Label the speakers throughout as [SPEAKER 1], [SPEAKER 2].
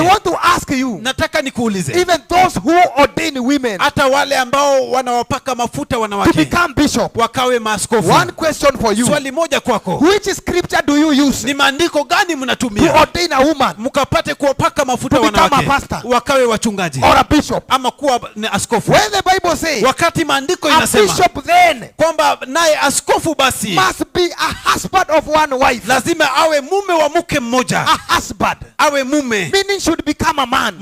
[SPEAKER 1] I want to ask you,
[SPEAKER 2] Nataka nikuulize,
[SPEAKER 1] even those who ordain women
[SPEAKER 2] hata wale ambao wanawapaka mafuta
[SPEAKER 1] to
[SPEAKER 2] wanawake
[SPEAKER 1] become bishop,
[SPEAKER 2] wakawe maaskofu,
[SPEAKER 1] one question for you.
[SPEAKER 2] Swali moja kwako,
[SPEAKER 1] Which scripture do you use
[SPEAKER 2] ni maandiko gani
[SPEAKER 1] to
[SPEAKER 2] mnatumia
[SPEAKER 1] ordain a woman
[SPEAKER 2] mkapate kuwapaka mafuta
[SPEAKER 1] to become a
[SPEAKER 2] wanawake
[SPEAKER 1] pastor
[SPEAKER 2] wakawe wachungaji
[SPEAKER 1] or a bishop?
[SPEAKER 2] Ama kuwa ni askofu?
[SPEAKER 1] When the Bible says
[SPEAKER 2] Wakati maandiko
[SPEAKER 1] a
[SPEAKER 2] inasema
[SPEAKER 1] bishop then
[SPEAKER 2] kwamba naye askofu basi
[SPEAKER 1] must be a husband of one wife,
[SPEAKER 2] lazima awe mume wa mke mmoja,
[SPEAKER 1] a husband,
[SPEAKER 2] awe mume,
[SPEAKER 1] meaning should become a man,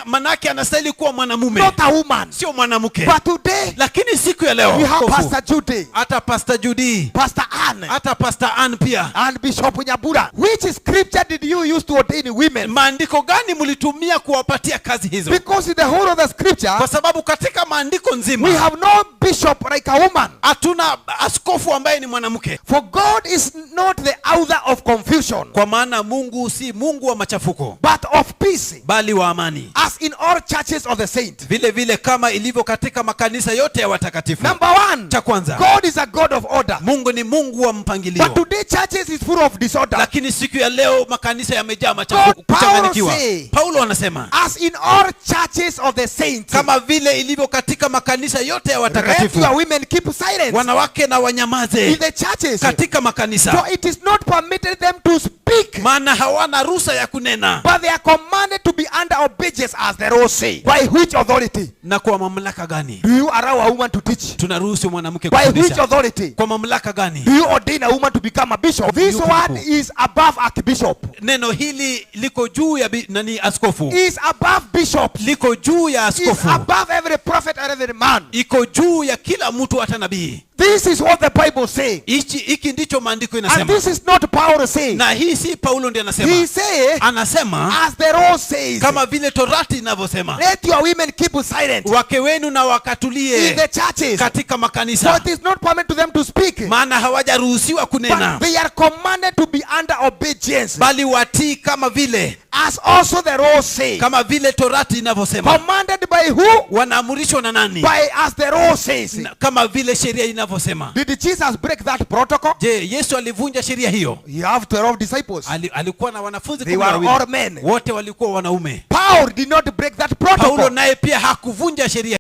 [SPEAKER 2] manake anastahili kuwa mwanamume,
[SPEAKER 1] not a woman.
[SPEAKER 2] Sio mwanamke.
[SPEAKER 1] But today
[SPEAKER 2] Lakini siku ya leo,
[SPEAKER 1] we have
[SPEAKER 2] askofu,
[SPEAKER 1] Pastor Judy,
[SPEAKER 2] hata Pastor Judy,
[SPEAKER 1] Pastor Ann,
[SPEAKER 2] hata Pastor Ann pia.
[SPEAKER 1] And Bishop Nyabura. Which scripture did you use to ordain women?
[SPEAKER 2] Maandiko gani mlitumia kuwapatia kazi hizo?
[SPEAKER 1] Because in the whole of the scripture,
[SPEAKER 2] Kwa sababu katika maandiko nzima
[SPEAKER 1] we have no bishop like a woman.
[SPEAKER 2] Hatuna askofu ambaye ni mwanamke.
[SPEAKER 1] For God is not the author of confusion,
[SPEAKER 2] Kwa maana Mungu si Mungu wa machafuko,
[SPEAKER 1] but of peace,
[SPEAKER 2] bali wa amani,
[SPEAKER 1] as in all churches of the saints.
[SPEAKER 2] Vile vile kama ilivyo katika makanisa yote ya watakatifu.
[SPEAKER 1] Number one,
[SPEAKER 2] Cha kwanza,
[SPEAKER 1] God is a God of order.
[SPEAKER 2] Mungu ni Mungu wa mpangilio.
[SPEAKER 1] But today churches is full of disorder.
[SPEAKER 2] Lakini siku ya leo makanisa yamejaa machafuko,
[SPEAKER 1] God, Paulo
[SPEAKER 2] kuchanganyikiwa.
[SPEAKER 1] say,
[SPEAKER 2] Paulo anasema,
[SPEAKER 1] as in all churches of the saints,
[SPEAKER 2] kama vile ilivyo katika makanisa yote ya
[SPEAKER 1] let
[SPEAKER 2] watakatifu,
[SPEAKER 1] your women keep silence
[SPEAKER 2] wanawake na wanyamaze
[SPEAKER 1] in the churches.
[SPEAKER 2] Katika makanisa,
[SPEAKER 1] For it is not permitted them to speak,
[SPEAKER 2] maana hawana ruhusa ya kunena,
[SPEAKER 1] but they are commanded to be under obedience, as the law say. By which authority
[SPEAKER 2] Na kwa mamlaka gani
[SPEAKER 1] do you allow a woman to teach?
[SPEAKER 2] Tunaruhusu mwanamke
[SPEAKER 1] By which
[SPEAKER 2] kufundisha?
[SPEAKER 1] Authority
[SPEAKER 2] Kwa mamlaka gani?
[SPEAKER 1] do you ordain a woman to become a bishop? This
[SPEAKER 2] You
[SPEAKER 1] one
[SPEAKER 2] people.
[SPEAKER 1] Is above archbishop.
[SPEAKER 2] Neno hili liko juu ya nani, askofu,
[SPEAKER 1] Is above bishops.
[SPEAKER 2] Liko juu ya
[SPEAKER 1] Is
[SPEAKER 2] askofu,
[SPEAKER 1] above every prophet and every man.
[SPEAKER 2] Iko juu ya kila mtu, hata nabii.
[SPEAKER 1] This is what the Bible says.
[SPEAKER 2] Hichi hiki ndicho maandiko
[SPEAKER 1] And
[SPEAKER 2] inasema.
[SPEAKER 1] this is not Paul saying.
[SPEAKER 2] Na hii si Paulo ndiye anasema.
[SPEAKER 1] He say,
[SPEAKER 2] Anasema,
[SPEAKER 1] as the law says,
[SPEAKER 2] kama vile torati inavyosema,
[SPEAKER 1] let your women keep silent
[SPEAKER 2] wake wenu na
[SPEAKER 1] in
[SPEAKER 2] wakatulie
[SPEAKER 1] the churches.
[SPEAKER 2] Katika
[SPEAKER 1] For
[SPEAKER 2] makanisa,
[SPEAKER 1] it is not permitted to them to speak,
[SPEAKER 2] maana hawajaruhusiwa kunena,
[SPEAKER 1] but they are commanded to be under obedience,
[SPEAKER 2] bali watii kama vile
[SPEAKER 1] as also the law says.
[SPEAKER 2] Kama vile torati inavyosema.
[SPEAKER 1] Commanded by who?
[SPEAKER 2] Wanaamrishwa na nani?
[SPEAKER 1] By as the law says.
[SPEAKER 2] Kama vile sheria inavyosema.
[SPEAKER 1] Did Jesus break that protocol?
[SPEAKER 2] Je, Yesu alivunja sheria hiyo?
[SPEAKER 1] He have 12 disciples.
[SPEAKER 2] Alikuwa na wanafunzi
[SPEAKER 1] They
[SPEAKER 2] kumi na
[SPEAKER 1] were
[SPEAKER 2] wawili.
[SPEAKER 1] All men.
[SPEAKER 2] Wote walikuwa wanaume.
[SPEAKER 1] Paul did not break that
[SPEAKER 2] Paulo
[SPEAKER 1] protocol.
[SPEAKER 2] naye pia hakuvunja sheria.